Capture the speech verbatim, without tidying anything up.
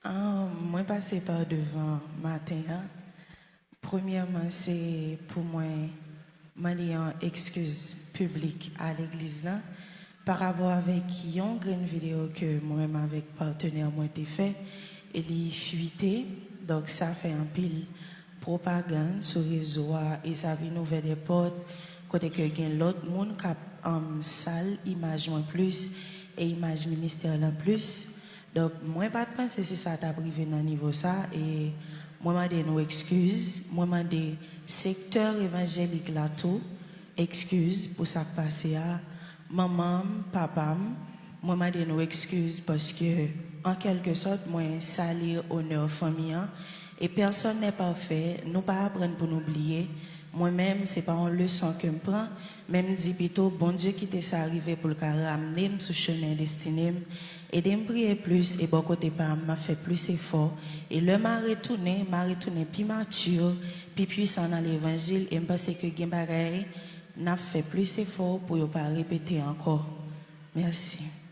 Ah, mwen pase pa devan maten an. Premyèman, se pou mwen mande yon ekskiz piblik a legliz la pa rapò avèk yon grenn videyo ke mwen menm avèk patnè mwen te fè e li fwite. Donk, sa fè anpil pwopagann sou rezo a e sa vin ouvè de pòt kote ke gen lòt moun k ap, um, sal imaj mwen plis e imaj ministè lan plis. Donk, mwen pa t panse se sa t ap rive nan nivo sa, e mwen mande nou ekskiz. Mwen mande sektè evanjelik la tou ekskiz pou sa k pase a. Manman m, papa m, mwen mande nou ekskiz paske, an kèlke sòt, mwen sali onè fanmi an. E pèsòn nè pafè, nou pa aprann pou nou bliye. Mwen menm, se pa yon leson ke m pran, men m di pito, Bondye kite sa rive pou l ka ramne m sou chemen destine m. Ede m priye plis e bò kote pa m, m ap fè plis efò. E lè m a retounen, m a retounen pi mati, pi pwisan nan levanjil e m panse ke gen bagay n ap fè plis efò pou yo pa repete ankò. Mèsi.